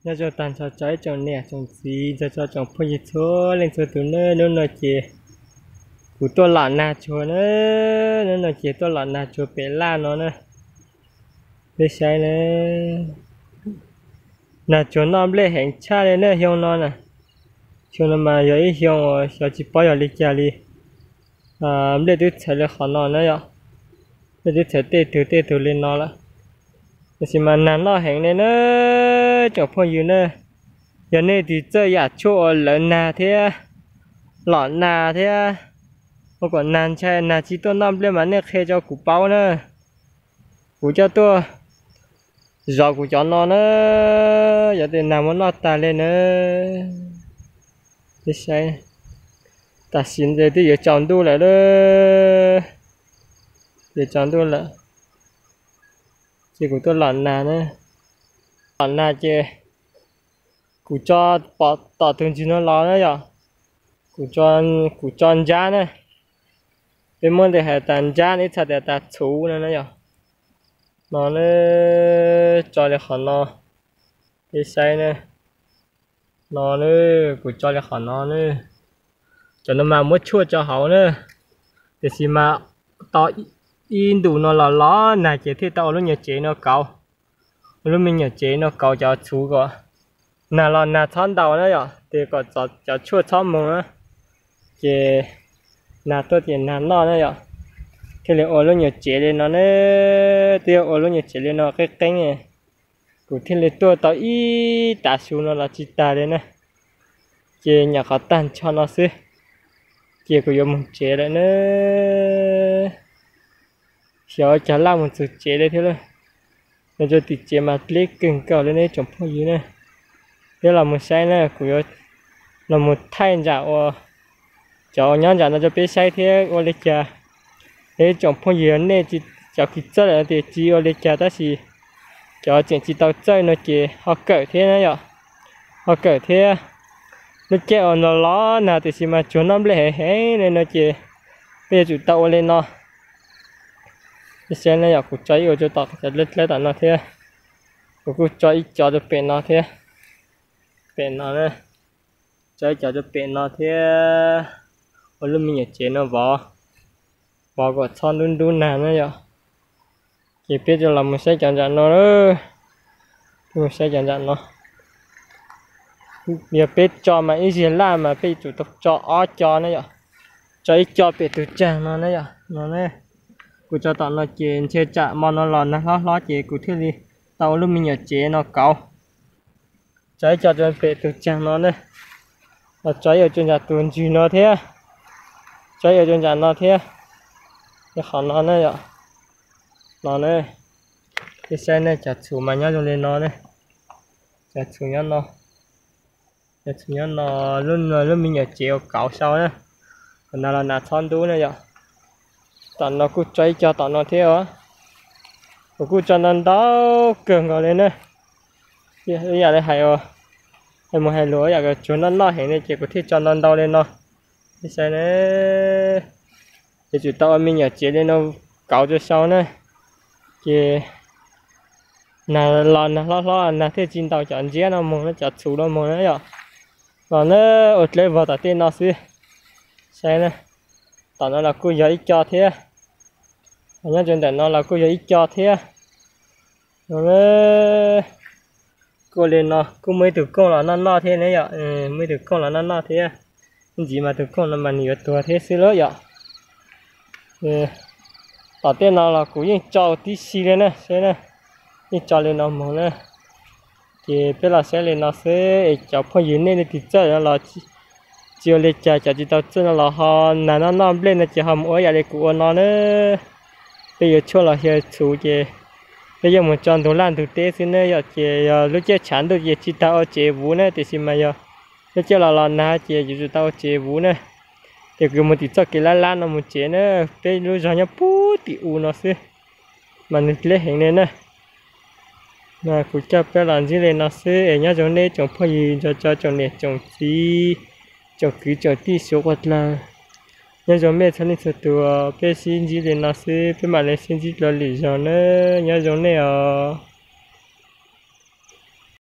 Nyob zoo tag nrho rau ib tsoom niam tsoom txiv, nrog rau tsoom phooj ywg txhua leej txhua tus nawb. Hnub no ces kuv tuaj lom nag tsuag na, hnub no ces tuaj lom nag tsuag pem laj no na. Peb saib na, nag tsuag noj nplej heev tshaj li na xyoo no na. Xyoo no mas yog ib xyoo uas xyov tsis paub yog li cas li, nplej twb txhawv li qhov no na yom. Nplej twb txhawv tej tug tej tug li no lawm, tiam sis mas nag noj heev li na. Tsoom phooj ywg na, yog nej tiv txawj yam tshuaj uas lawv nag thiab lom nag thiab ua kom nag ntshai nag tsis tuaj noj nplej mas nej qhia rau kuv paub na, kuv coj tuaj zov kuv cov no na. Yog tias nag muab noj tag li na, peb saib, tam sim no twb yuav tsaus ntuj lawm, yuav tsaus ntuj lawm, ces kuv tuaj lom nag na. Lom nag ces kuv tso, pom tom tus ntswg no los na yom, kuv tso ntsab na. Peb muab ntawm hais tas ntsab, ib txhais tias tas txhuv no na yom. No na, tso li qhov no, peb saib na. No na, kuv tso li qhov no na. Cov no mas muab tshuaj rau hauv na, tiam sis mas tau ib ntus no los los nag ces thiaj tau ua lub nyuag tsev no kauv, ua lub me nyuam tsev no kauv cov txhuv kom nag los nag txhob ntaus na yom, ces kom cov tshuaj txhob mus na, ces nag tuaj ces nag noj na yom, thiaj li ua lub nyuag tsev li no ne. Twb yog ua lub nyuag tsev li no qeeb qeeb, kuv thiaj li tuaj tau ib tav su no los tsis tag li na, ces nyuam qhuav tag nrho no xwb, ces kuv yuav mus tsev lawm na. Xyov ua cas laj mus txog tsev li thiab lauj. Nyob rau tim tsev mas deb kawg nkaus li nej tsoom phooj ywg na. Peb los mus saib na, kuv yuav los mus thaij ntsam ua, cov uas nyob ntsam no rau peb saib thiab ua li cas. Ib tsoom phooj ywg nej cov kis txawj lawm no tias tsis ua li cas, tab sis cov tseem tsis tau txawj no ces ho kawm thiab na yom, ho kawm thiab. Lub caij uas los los nag tiam sis mas tsuag noj nplej heev heev li no ces peb yuav tsum tau ua li no. Peb saib na yom, kuv tso ib co rau tom cov dlawb dlawb tom no thiab, kuv kuj tso ib co rau pem no thiab, pem no, tso ib co rau pem no thiab, ua lub me nyuam tsev no vov, vov kom txhob ntub ntub nag na yom. Ces peb rov los mus saib cov ntsam no, mus saib cov ntsam no. Yog peb tso mas ib zig laj mas peb yuav tsum tau tso ob co na yom, tso ib co pem tus tsag no na yom. No, kuv tso tom no ces ntshe tsam hmo no los nag hlob hlob ces kuv thiaj li tau ua lub me nyuam tsev no kauv. Tso ib co rau pem tus tsag no na, los tso ib co rau ntsam tus ntswg no thiab, tso ib co rau ntsam no thiab, qhov no na yom. No na, peb saib ne, cov txhuv mas nyob zoo li no ne, cov txhuv nyob no, cov txhuv nyob no, lub me nyuam tsev uas kauv sau na, qhov no los nag txhob ntub na yom. Tom no kuj tso ib co tom no thiab os, kuv kuj tso ntau ntau kawg nkaus li na. Ib yam li hais, hais mus hais lus ib yam tsuag noj noj heev ne ces kuv thiaj tso ntau ntau li no. Peb saib na, yuav tsum tau ua me nyuam tsev li no kauv rau sau na, ces nag los nag hlob hlob nag thiaj tsis ntaus cov ntsiab no mus na, cov txhuv no mus na yom. Los na, ua dlawb vog tom tej no xwb. Saib na, tom no los kuj yog ib co thiab, nyob rau ntawm no los kuj yog ib co thiab. Kuj li no kuj muaj ib tug kooj los noj noj thiab ne yom, muaj ib tug kooj los noj noj thiab. Ib ntsis mas tus kooj no mas nws yuav tuag thiab xwb lauj yom. Tom tej no los kuv yeej tso tib si li na, saib na, yeej tso li no mus na. Ces peb los saib li no xwb es cov phooj ywg nej leej twg txawj no los tsis ua li cas, cov tsis tau txawj no los ho nag noj noj nplej no ces ho mus ua yam li kuv ua no na. Peb yuav tshuaj los xyaw txhuv ces peb yuav mus tso ntug laj ntug teb xwb ne yom, ces yog lub caij tshav ntuj ces tsis tas ua tsev vuv na, tiam sis mas yog lub caij los los nag ces yuav tsum tau ua tsev vuv na. Ces kuv mus tim txoj kev lab lab no mus tsev na, peb lub zog nyob puag tim u no xwb, mas nws deb heev li na. Mas kuv coj peb los ntsib li no xwb es nyob zoo nej tsoom phooj ywg nrog rau tsoom niam tsoom txiv, tsoom kwv tsoom tij suav quas dlawg. Nyob zoo mej txhua leej txhua tus, peb sib ntsib li no xwb, peb mam li sib ntsib dua lwm zaug na. Nyob zoo nej os.